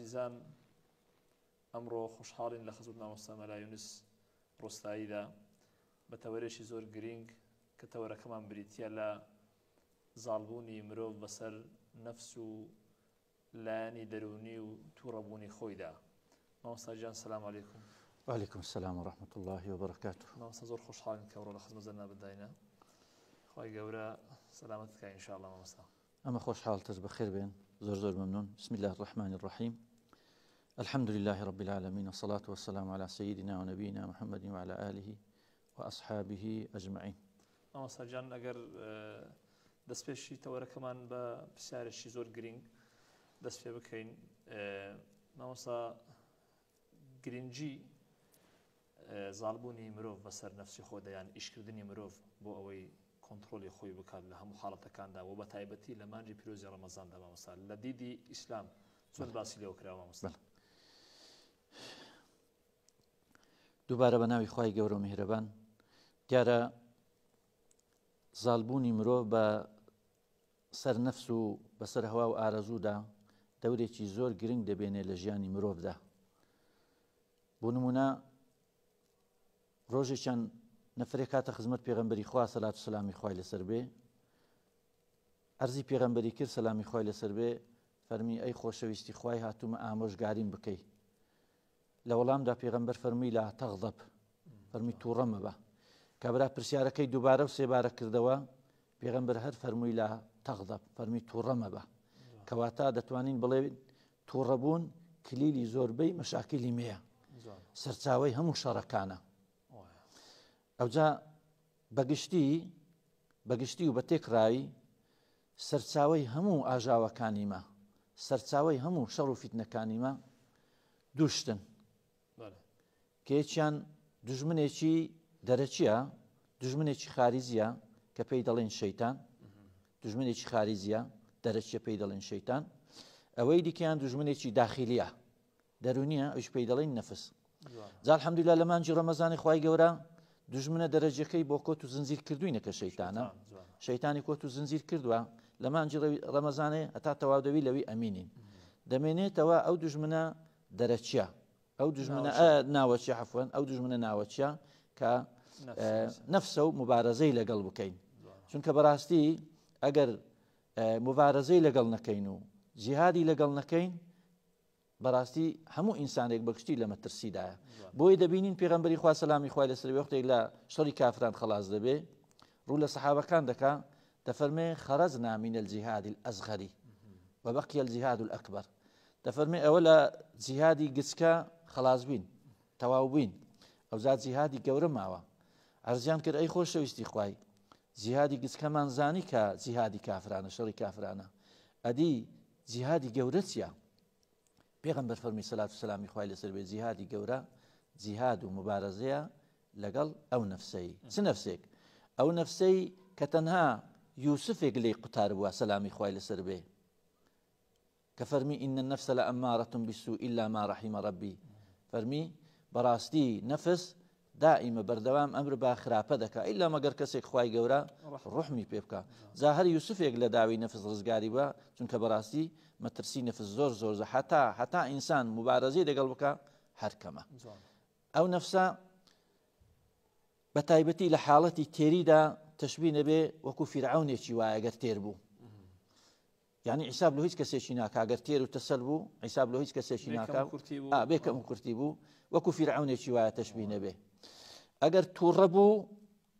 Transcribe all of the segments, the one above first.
ئازیزان ئەمڕۆ خۆشحاڵین لە خزمەت مامۆستا مەلا یونس ڕۆستاییدا بە تەوەرێکی زۆر گرینگ کە تەوەرەکەمان بریتییە لە زاڵبوونی مرۆڤ بەسەر نەفس و لایەنی دەروونی و تووڕەبوونی خۆیدا. مامۆستا گیان سلام علیکم. وعلیکم السلام و رحمة اللە و بەرەکاته. مامۆستا زۆر خۆشحاڵین کە ئەمڕۆ لە خزمەت جەنابتداینە. خوای گەورە سەلامەتت کا ان شاء اللە مامۆستا. ئەمە خۆشحاڵتر بەخێر بێن زۆر زۆر مەمنون. بسم اللە الرحمن الرحیم. الحمد لله رب العالمین والصلاة والسلام على سيدنا ونبينا محمد وعلى آله وأصحابه أجمعين. مامۆستا گیان ئەگەر دەستپێشی تەوەرەکەمان بە پرسیارێکی زۆر گرینگ دەست پێ بکەین مامۆستا گرنگی زاڵبوونی مرۆڤ بەسەر نەفسی خۆدا یان ئیشکردنی مرۆڤ بۆ ئەوەی کۆنتترۆلی خۆی بکات لە هەموو حاڵەتەکاندا و بە تایبەتی لە مانجی پیرۆزی ڕەمەزاندا مامۆستا لە دیدی ئیسلام چۆن باسی لێوە کراوە مامۆستا؟ دووبارە بە ناوی خوای گەورە و میهرەبان. دیارە زاڵبوونی مرۆڤ بە سەر نەفس و بەسەر هەوا و ئارەزوودا دەورێکی زۆر گرنگ دەبێنێ لە ژیانی مرۆڤدا. بۆ نمونە ڕۆژێکیان نەفرێک هاتە خزمەت پێغەمبەری خوا سەلات و سەلامی خوای لەسەر بێ عەرزی پێغەمبەری کرد سەلامی خوای لەسەر بێ فەرمی ئەی خۆشەویستی خوای هاتوومە ئامۆژگاریم بکەی لە وەڵامدا پێغەمبەر فەرمووی لا تغضب فەرمی تووڕە مەبە کابرا پرسیارەکەی دووبارە و سێبارە کردەوە پێغەمبەر هەر فەرمووی لا تغضب فەرمی تووڕە مەبە کەواتە دەتوانین بڵێ تووڕەبوون کلیلی زۆربەی مەشاکیلی مەیە سەرچاوی هەموو شەڕەکانە ئەوجا بەگشتی بەگشتی و بە تێکڕایی سەرچاوەی هەموو ئاژاوەکانی مە، سەرچاوەی هەموو شەڕ و فیتنەکانی مە دوو شتن کە یەکیان دوژمنێکی دەرەکیە، دوژمنێکی خاریجیە کە پێی دەڵێن شەیتان، دوژمنێکی خاریجیە دەرەکیە پێی دەڵێن شەیتان، ئەوەی دیکەیان دوژمنێکی داخیلیە دەرونیە ئەویش پێی دەڵێن نەفس. جا الحمدللە لە مانگی ڕەمەزانی خوای گەورە دوژمنە دەرەجەکەی بۆ کۆت و زنجیر کردوینە کە شەیتانە شەیتانی کۆت و زنجیر کردووە لە مانگی ڕەمەزانێ هەتا تەواو دەوی لەوی ئەمینین دەمێنێتەوە ئەو دوژمنە دەرەچیە ئەو دوژمنە ناوەچی عفوەن ئەو دوژمنە ناوەچیە کە نەفسە و مبارزەی لەگەڵ بکەین چونکە بەڕاستی ئەگەر مبارزەی لەگەڵ نەکەین و جیهادی لەگەڵ نەکەین بەڕاستی هەموو ئینسانێک بەگشتی لە مەترسیدایە بۆیە دەبینین پێغەمبەری خوا سەلامی خوای لەسەر بێ وەختێک لە شەڕی کافران خەڵاس دەبێ ڕوو لە سەحابەکان دەکا دەفەرمێ خرجنا من الجهاد الأصغر وبقي الجهاد الأكبر دەفەرمێ ئەوە لە جیهادی گچکە خەڵاس بین تەواو بووین ئەوجا جیهادی گەورە ماوە عەرزیان کرد ئەی خۆشەویستی خوای جیهادی گچکەمان زانی کە جیهادی کافرانە شەڕی کافرانە ئەدی جیهادی گەورە چیە؟ پێغەمبەر فەرمی سەلات و سەلامی خوای لەسەر بێ جیهادی گەورە جیهاد و مبارەزەیە لەگەڵ ئەو نەفسەی چ نەفسێک ئەو نەفسەی کە تەنها یوسفێک لێی قوتار بووە سەلامی خوای لەسەر بێ کە فەرمی إن النفس لأمارة بالسوء إلا ما رحم ربي فەرمی بەڕاستی نەفس دائیمە بەردەوام ئەمر بە خراپە دەکا ئیلا مەگەر کەسێک خوای گەورە ڕوحمی پێ بکا جا هەر یوسفێک لە داوی نەفس ڕزگاری بە چونکە بەڕاستی مەترسی نەفس زۆر زۆر زە حتا حتا ئینسان مبارەزەی لەگەڵ بکە هەر کەمە ئەو نەفسە بە تایبەتی لە حاڵەتی تێریدا تەشبی نەبێ وەکو فیرعونێکی وایە گەر تێر بوو یانی عیساب لۆ هیچ کەسێکی ناکا گەر تێر و تەسەل بوو عیساب لۆ هیچ کەسێکی ناکا بێ کەم و کورتی بوو وەکو فیرعونێکی وایە تەشبی نەبێ ئەگەر تووڕە بوو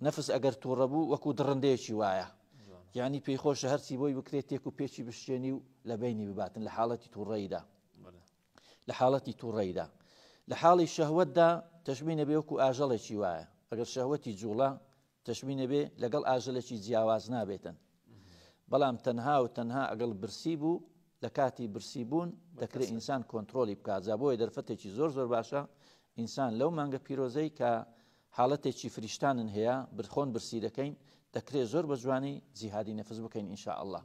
نەفس ئەگەر تووڕە بوو وەکو دڕندەیەکی وایە یعنی پێی خۆشە هەرچی بۆی بکرێت تێک و پێچی بشێنی و لە بینی بباتن لە حاڵەتی تووڕەیدا لە حاڵەتی تووڕەیدا لە حاڵی شەهوەتدا تەشبی نەبێ وەکو ئاژەڵێکی وایە ئەگەر شەهوەتی جوڵە تەشبی نەبێ لەگەڵ ئاژەلێکی جیاواز نابێتن بەڵام تەنها و تەنها ئەگەڵ برسی بوو لە کاتی برسی بوون دەکرێت ئینسان کۆنتترۆلی بکات جا بۆیە دەرفەتێکی زۆر زۆر باشە ئینسان لەو مانگە پیرۆزەی کە حاڵەتێکی فریشتانن هەیە برخۆن برسی دەکەین دەکرێت زۆر بە جوانی جیهادی نەفس بکەین إن شاء الله.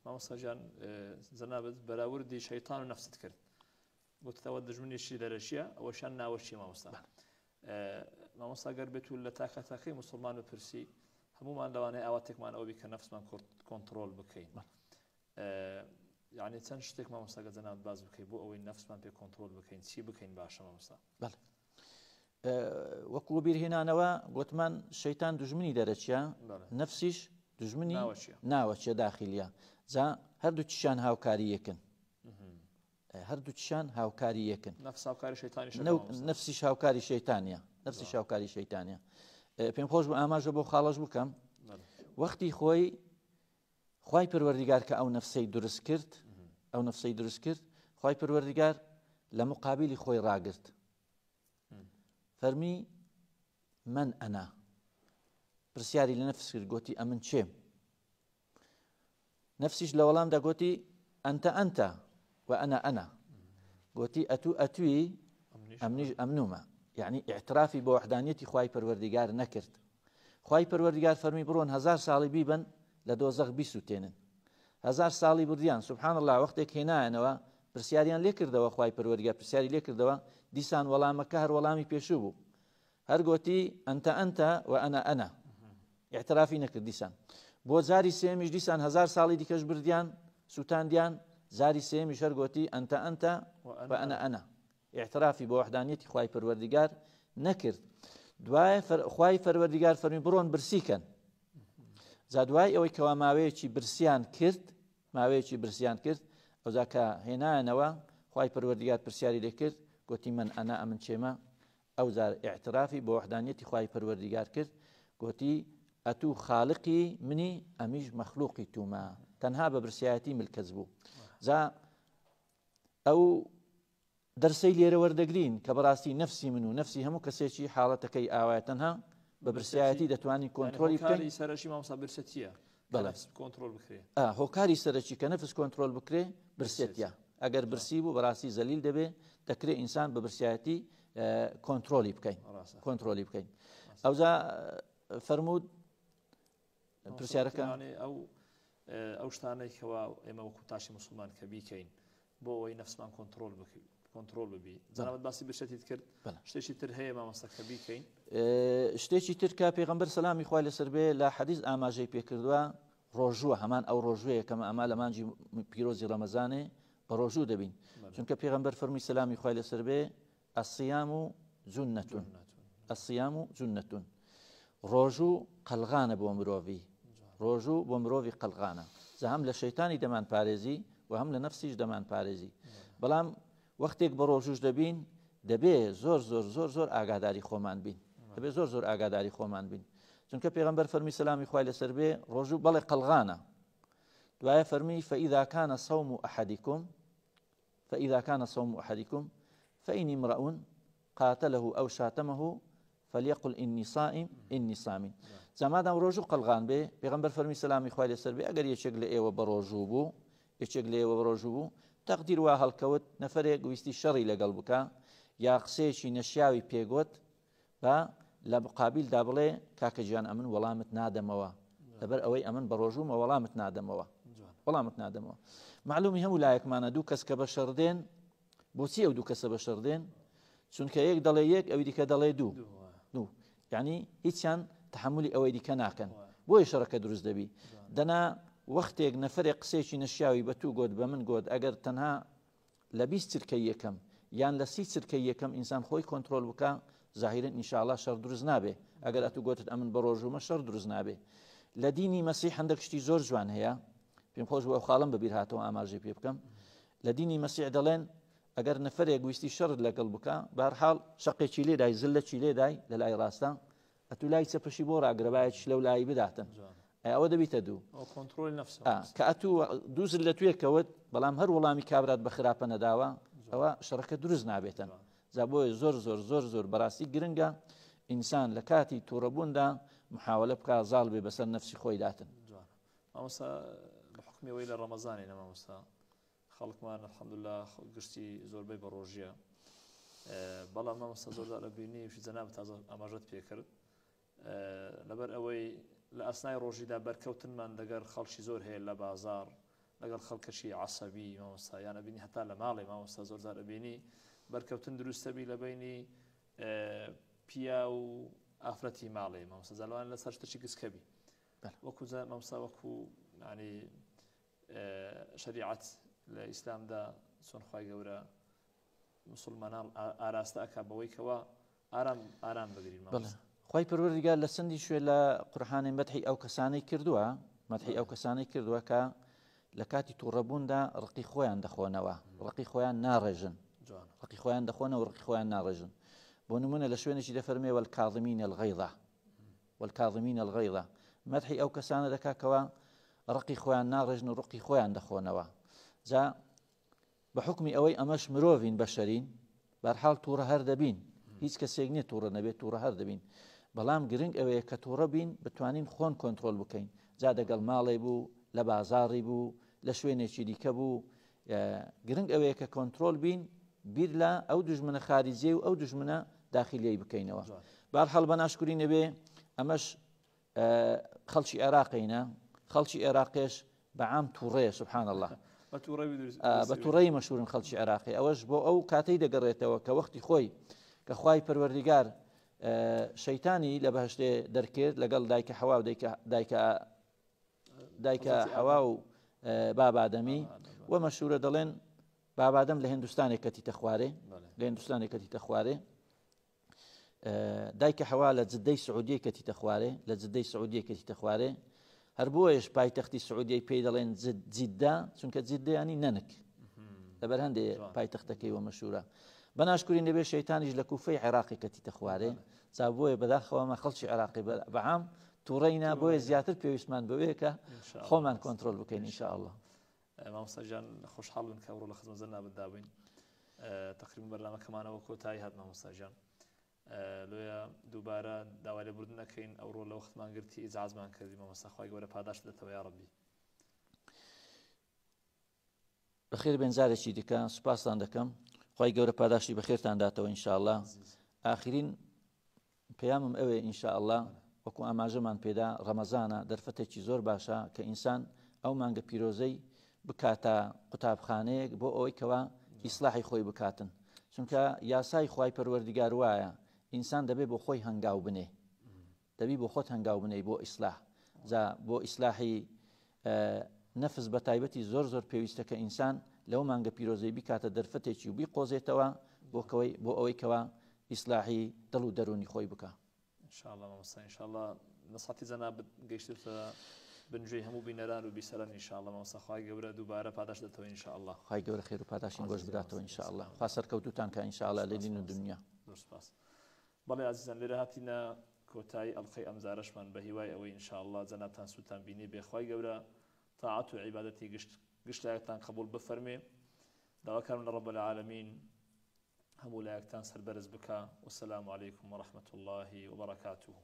مامۆستا گیان جەنابت بەراوردی شەیتان و نەفست کرد گوتت ئەوە دژمنێکی دەرەکیە ئەوەشیان ناوەکیە مامۆستا مامۆستا گەر بێت و لە تاکە تاکەی مسلمان بپرسی هەمومان لەوانەیە ئاواتێکمان ئەوە بی کە نەفسمان کۆنتڕۆل بکەین. یعنی چەند شتێک مامۆستا گە جەنابت باس بکەی بۆ ئەوەی نەفسمان پێ کۆنترۆل بکەین چی بکەین باشە مامۆستا؟ بەڵێ وەکو بیرهێنانەوە گوتمان شەیتان دوژمنی دەرەچیە نەفسیش دوژمنی ناوەچیە داخلیە جا هەردووکیشان هاوکاری یەکن هەردووکیشان هاوکاری یەکن نفسیش هاوکاری شەیتانە نفسی هاوکاری شەیتانە پێم خۆش بە ئاماژە بۆ خاڵەش بکەم وەختی خۆی خوای پەروەردگار کە ئەو نەفسەی دروست کرد ئەو نەفسەی دروست کرد خوای پەروەردگار لە مقابلی خۆی ڕاگرت فەرمی من ئەنا پرسیاری لە نەفس کرد گوتی ئەمن چێم نەفسیش لە وەڵامدا گوتی ئەنتە ئەنتە و ئەنا ئەنا گوتی ئەتوو ئەتوی ئەمنیش ئەمنومە یعنی اعترافی بە وحدانیەتی خوای پەروەردگار نەکرد خوای پەروەردگار فەرمی بڕۆن هەزار ساڵی بیبەن لە دۆزەخ بیسوتێنن هەزار ساڵی بردیان سبحان الله وەختێک هێنایانەوە پرسیاریان لێ کردەوە خوای پەروەردگار پرسیاری لێ کردەوە دیسان وەڵامەکە هەر وەڵامی پێشوو بوو هەر گۆتی ئەنتە ئەنتە و ئەنا ئەنا اعترافی نەکرد دیسان بۆ جاری سێمیش دیسان هەزار ساڵی دیکەش بردیان سووتاندیان جاری سێمیش هەر گۆتی ئەنتە ئەنتە و ئەنا ئەنا ئیعترافی بە وەحدانیەتی خوای پەروەردگار نەکرد دوای خوای پەروەردگار فەرمی بڕۆن برسی کەن جا دوای ئەوەی کەوا ماوەیەکی برسیان کرد ماوەیەکی برسیان کرد ئەوجا کە هێنایانەوە خوای پەروەردگار پرسیاری لێ کرد گوتی من ئەنا ئەمن چێمە ئەو جار ئیعترافی بە وەحدانیەتی خوای پەروەردگار کرد گوتی ئەتوو خالقی منی ئەمیش مەخلوقی تومە تەنها بە برسایەتی ملکەچ بوو جا ئەو دەرسەی لێرە وەردەگرین کە بەڕاستی نەفسی من و نەفسی هەموو کەسێکی حاڵەتەکەی ئاوایە تەنها بە برسایەتی دەتوانین کۆنترۆلی بکەین. هۆکاری سەرەکی مامۆستا برسێتیە کە نەفس کۆنترۆل بکرێ. هۆکاری سەرەکی کە نەفس کۆنترۆل بکرێ برسێتیە. ئەگەر برسی بوو بەڕاستی زەلیل دەبێ دەکرێ ئینسان بە برسایەتی کۆنترۆلی بکەین کۆنترۆلی بکەین. ئەوجا فەرموود پرسیارەکە ئەو ئەو شتانەی کەوا ئێمە وەکو تاشی مسلمان کە بیکەین بۆ ئەوەی نەفسمان کۆنترۆل بکەین کۆنترۆل ببی جەنابت باسی برسێتیت کرد شتێکی تر هەیە مامۆستا کە بیکەین شتێکی تر کە پێغەمبەر سەلامی خوای لەسەر بێ لە حەدیث ئاماژەی پێکردووە ڕۆژووە هەمان ئەو ڕۆژوەیە کەمە ئەما لە مانجی پیرۆزی ڕەمەزانێ بە ڕۆژوو دەبین چونکە پێغەمبەر فەرمی سەلامی خوای لەسەر بێ الصیام جنە الصیام جنە ڕۆژوو قەلغانە بۆ مرۆڤی ڕۆژوو بۆ مرۆڤی قەلغانە جا هەم لە شەیتانی دەمان پارێزی و هەم لە نەفسیش دەمان پارێزی بەڵام وەختێک بە ڕۆژوش دەبین دەبێ زۆر زۆر زۆر زۆر ئاگاداری خۆمان بین دەبێ زۆر زۆر ئاگاداری خۆمان بین چونکە پێغەمبەر فەرمی سەلامی خوای لەسەر بێ ڕۆژوو بەڵێ قەلغانە دوایە فەرمی فإذا كان صوم أحدكم فإذا كان صوم أحدكم فإن امرأ قاتله أو شاتمه فليقل إني صائم إني صائم جا مادام ڕۆژوو قەلغان بێ پێغەمبەر فەرمی سەلامی خوای لەسەر بێ ئەگەر یەکێک لە ئێوە بەڕۆژوو بوو یەکێک لە ئێوە بەڕۆژوو بوو تەقدیر وا هەڵکەوت نەفەرێک ویستی شەڕی لەگەڵ بکا یا قسەیەکی نەشیاوی پێگوت با لە مقابیلدا بڵێ کاکە گیان ئەمن وەڵامت نادەمەوە لەبەر ئەوەی ئەمن بە ڕۆژوومە وەڵامت نادەمەوە وەڵامت نادەمەوە معلومی هەموو لایەکمانە دوو کەس کە بە شەڕ دێن بۆچی ئەو دوو کەسە بە شەڕ دێن چونکە یەک دەڵێ یەک ئەوی دیکە دەڵێ دوو دوو یعنی هیچیان تحملی ئەوەی دیکە ناکەن بۆیە شەڕەکە دروست دەبی دەنا وەختێک نەفرێک قسێکی نەشیاوی بە تو گۆت بە من گۆت ئەگەر تەنها لە 20 چرکەی یەکەم یان لە سی چرکەی یەکەم ئینسان خۆی کۆنترۆل بکا زاهیرن ئینشاءاللە شەڕ دروست نابێ ئەگەر ئەتو گۆتت ئەمن بە ڕۆژوومە شەڕ دروست نابێ لە دینی مەسیح هەندێک شتی زۆر جوان هەیە پێم خۆش بوو ئەو خاڵم بەبیر هاتەوە ئاماژەی پێ بکەم لە دینی مەسیح دەڵێن ئەگەر نەفرێک ویستی شەڕت لەگەڵ بکە بارحاڵ شەقێکی لێدای زلەکی لێدای لە لای ڕاستە ئەتو لای چەپەشی بۆ ڕاگرە بایەکیش لەو لای بداتن ئەی ئەوە دەبیتە دوو کۆنترۆلی نەفس کە ئەتو دوو زل لە توێ کەوت بەڵام هەر وەڵامی کابرات بە خراپە نەداوە ئەوە شەڕەکە دروست نابێتن جا بۆیە زۆر زۆر زۆر زۆر بەڕاستی گرنگە ئینسان لە کاتی تووڕەبووندا محاولە بکا زاڵ بێ بەسەر نەفسی خۆی داتن مامۆستا بە حکمی ئەوەی لە ڕەمەزانینە مامۆستا خەڵکمان الحمدللە گشتی زۆربەی بە ڕۆژیە بەڵام مامۆستا زۆر جار ئەبینی وشی جەنابت تازە ئاماژەت پێکرد لەبەر ئەوەی لە ئەسنای ڕۆژیدا بەرکەوتنمان دەگەر خەڵکی زۆر هەیە لە بازار لەگەڵ خەڵکەشی عسەبی مامۆستا یان ئەبینی هەتا لە ماڵێ مامۆستا زۆر جار ئەبینی بەرکەوتن دروستەبی لە بینی پیا و ئافرەتی ماڵێ مامۆستا جالوان لەسەر شتێکی گسکەبی وەکو مامۆستا وەکو ینی شەریعەت. لە ئیسلامدا چۆن خوای گەورە مسلمانان ئاراستە ئەکا بەوەی کەوا ئارام ئارام بگرین بەڵێ خوای پەروەردگار لە چەندی شوێ لە قورحانێ مەدحی ئەو کەسانەی کردووە مەدحی ئەو کەسانەی کردووە کە لە کاتی تووڕەبووندا ڕقی خۆیان دەخۆنەوە ڕقی خۆیان ناڕێژن ڕقی خۆیان دەخۆنەوە ڕقی خۆیان ناڕێژن بۆ نمونە لە شوێنێکی دەفەرمێ والکاظمین الغیظ والکاظمین الغیظ مەدحی ئەو کەسانە دەکا کەوا ڕقی خۆیان ناڕێژن و ڕقی خۆیان دەخۆنەوە جا بە حوکمی ئەوەی ئەمەش مرۆڤین بەشەرین بەرحاڵ توڕە هەر دەبین هیچ کەسێک نییە توڕە نەبێت توڕە هەر دەبین بەڵام گرنگ ئەوەیە کە توڕە بین بتوانین خۆن کۆنتترۆل بکەین جا دەگەڵ ماڵێ بوو لە بازاڕی بوو لە شوێنێکی دیکە بوو گرنگ ئەوەیە کە کۆنتترۆل بین بیر لە ئەو دژمنە خارجیە و ئەو دژمنە داخلیەی بکەینەوە بارحاڵ بە ناشکری نەبێ ئەمەش خەڵکی عێراقینە خەڵکی عێراقێش بە عام تووڕەیە سبحان الله بە تووڕەی مەشورن خەڵکی عێراقی ئەوەش بۆ ئەو کاتەی دەگەڕێتەوە کە وەختی خۆی کە خوای پەروەردیگار شەیتانی لە بەهشتێ دەرکرد لەگەڵ دایکە حەوا و دایکە دایکە حەوا و بابادەمی و مەشورە دەڵێن بابادەم لە هندستانێک کەتیتە خوارێ لە هندستانێک کەتیتە خوارێ دایکە حەوا لە جدەی سعودیە کەتیتە خوارێ لە جدەی سعودیە کەتیتە خوارێ هەر بۆیەش پایتەختی سعودیەی پێی دەڵێن جدە چونکە جدەیانی نەنک لەبەر هەندێ پایتەختەکەی وە مەشورە بەناشکوری نەبێ شەیتانیش لە کوفەی عێراقی کەتیتە خوارێ جا بۆیە بەداخەوەمە خەڵکی عێراقی بەعام تووڕەینە بۆیە زیاتر پێویستمان بەوەیە کە خۆمان کۆنتترۆل بکەین ان شاء الله مامۆستا گیان خۆشحاڵ بن کە ئەوڕۆ لە خزمەت جەنابتدا بووین تقریبا بەرنامەکەمانەوە کۆتایی هات مامۆستا گیان لۆیە دووبارە داوای لێبوردن ئەکەین ئەوڕۆ لە وەختمان گرتی ئیزعاجمان کردی مامۆستا خوای گەورە پاداشت دەتەوە یا ڕەبی. بەخێر بێن جارێکی دیکە سوپاستان دەکەم خی گەورە پاداشتی بەخێرتان داتەوە ئینشاءله ئاخرین پەیامم ئەوەیە ان شاء اللە وەکو ئاماژەمان پێدا ڕەمەزانە دەرفەتێکی زۆر باشە کە ئینسان ئەو مانگە پیرۆزەی بکاتە قوتابخانەیەک بۆ ئەوەی کەوا ئیسلاحی خۆی بکاتن چونکە یاسای خوای پەروەردگار وایە ئینسان دەبێ بۆ خۆی هەنگاو بنێ دەبی بۆ خۆت هەنگاو بنێی بۆ ئیسلاح جا بۆ ئیسلاحی نەفس بە تایبەتی زۆر زۆر پێویستە کە ئینسان لەو مانگە پیرۆزەی بیکاتە دەرفەتێکی و بیقۆزێتەوە بۆ کەوەی بۆ ئەوەی کەوا ئیسلاحی دڵ و دەروونی خۆی بکا. ان شاء اللە مامۆستا ان شاء اللە نەسحەتی جەنابت گەیشتوتە بنگوێی هەموو بینەران و بیسەران ان شاء اللە مامۆستا خوای گەورە دووبارە پاداشت دەتەوە ان شاء اللە. خوای گەورە خێر و پاداشتین بۆش بداتەوە ان شاء اللە. خوا سەرکەوتووتان کا ان شاء اللە لە دین و دنیا. زۆر سوپاس. بەڵێ ئازیزان لێرە هاتینە کۆتایی ئەڵقەی ئەمجارەشمان بەهیوای ئەوەی ان شاء اللە جەنابتان سوودتان بینیبێ خوای گەورە تاعەت و عیبادەتی گشت گشت لایەکتان قبوڵ بفەرمێ داواکارم لە رب العالمین هەموو لایەکتان سەربەرز بکا والسلام علیکم ورحمة اللە وبرکاته.